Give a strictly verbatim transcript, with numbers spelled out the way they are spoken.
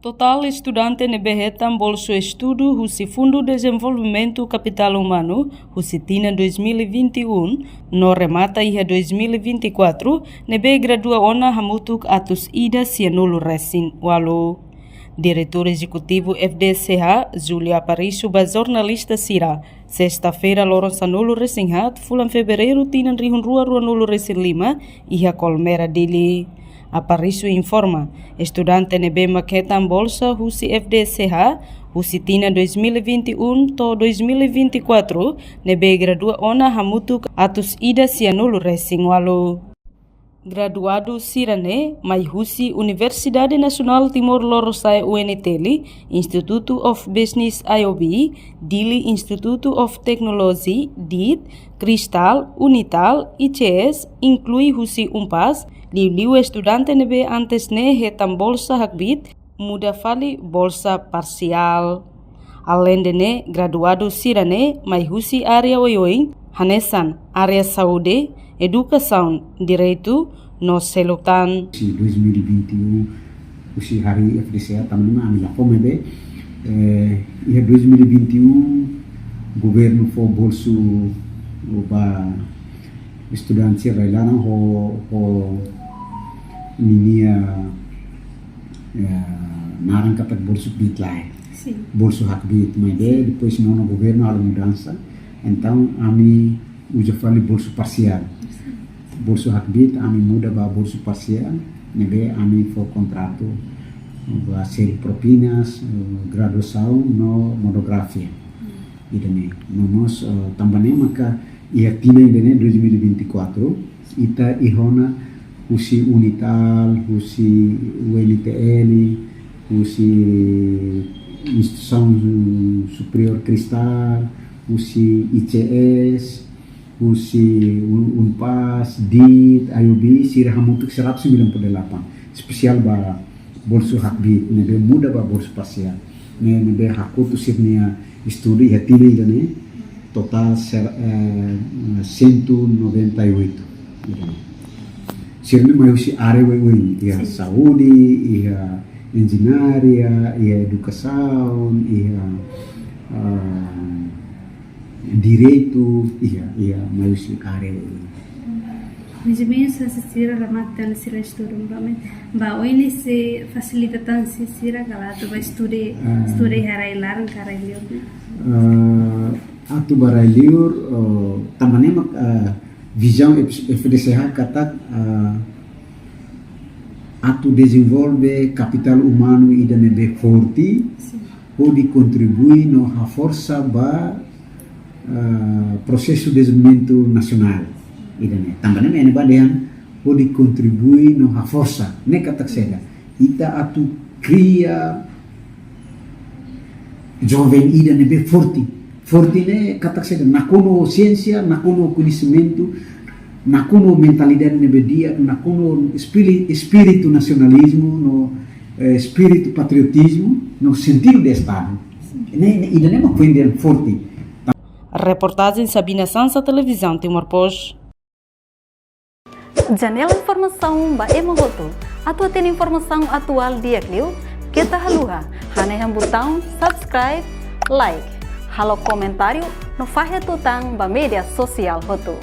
Totál estudante ne'ebé hetan bolsu estudu husi Fundu Dezenvolvimentu Kapitál Umanu husi tinan dois mil e vinte e um no remata iha dois mil e vinte e quatro ne'ebé gradua ona hamutuk atus ida sianulu resin ualu. Diretór Ezekutivu F D S C H, Júlio Aparício, ba jornalista sira, sesta-feira loron sanulu resin haat fulan Fevereiru tinan rihun rua rua nulu resin lima, iha Colmera, Dili. Aparício informa, estudante ne'ebé mak hetan bolsa husi F D S C H husi tinan dois mil e vinte e um to'o dois mil e vinte e quatro ne'ebé gradua ona hamutuk atus ida sianulu resin ualu. Graduadu sira-ne'e mai husi Universidade Nasionál Timor Lorosa'e, U N T L, Institute of Business, I O B, Dili, Institute of Technology, dit, Cristal, Unital, I C S, inklui husi Unpaz, liuliu estudante ne'ebé antes ne'e hetan bolsa hakbiit, muda fali bolsa parsiál. Aleinde ne'e, graduadu sira-ne'e mai husi área oioin, hanesan área saúde, edukasaun, direitu, no seluk tan. Husi dois mil e vinte e um, husi harii F D S C H, tanba ne'e mak ami la fó maibé, eh, iha dois mil e vinte e um, governu fó bolsu ba estudante sira rai-laran ho, ho ninia, eh, naran katak bolsu hakbiit lae. Sin. Bolsu hakbiit, maibé depois nonu governu halo mudansa. Entaun, ami uza fali bolsu parsiál. Sin. Bolsu hakbiit, ami muda ba bolsu parsiál, ne'ebé ami fó kontratu ba seri propinas, eh, graduasaun no monografia. Hmm. Ida-ne'e. No mós, eh, tanba ne'e maka iha tinan ida-ne'e dois mil e vinte e quatro, ita iha ona husi Unital, husi U N T L, husi Instituisaun Superiór Cristal, husi I C S, husi Un-, Unpaz, dit, I O B, sira hamutuk seratus sembilan puluh delapan. Espesiál ba bolsu hakbiit, ne'ebé muda ba bolsu parsiál. Ne'e, ne'ebé hakotu sira-nia estudu iha tinan ida-ne'e, totál ser-, eh, cento e noventa e oito. Sira-ne'e mai husi área oioin, iha Sin. Saúde, iha enjeñaria, iha edukasaun, iha, ah, direitu, iha, iha, mai husi área oioin. Mais ou menos, se sira remata sira estudu, ba, ba oin ne'e sei fasilita tan sira ka lae atu ba estuda, Ah. estuda iha rai-laran ka rai-liur, ne'e? Ah, atu ba rai-liur, oh, tanba ne'e mak, ah, vizaun F-, F D S C H katak, ah, atu dezenvolve kapitál umanu ida ne'ebé forte, Sin. hodi kontribui no haforsa ba, ah, prosesu dezenvolvimentu nasionál ida-ne'e. Tanba ne'e mak ita bá dehan hodi kontribui no haforsa, ne'e katak saida? Ita atu kria joven ida ne'ebé forte. Forte ne'e katak saida? Nakonu siénsia, nakonu koñesimentu, nakonu mentalidade ne'ebé di'ak, nakonu espiri-, espíritu nasionalizmu, no, eh, espíritu patriotizmu, no sentidu de Estadu. Ne'e, ne'e, ida-ne'e mak ko'alia forte. Reportajen Sabina Sansa, Televizaun Timor Post. Janela informasaun ba ema hotu. Atu hatene informasaun atuál di'ak liu, keta haluha hanehan butaun subscribe, like, halo komentáriu no fahe tutan ba média sosiál hotu.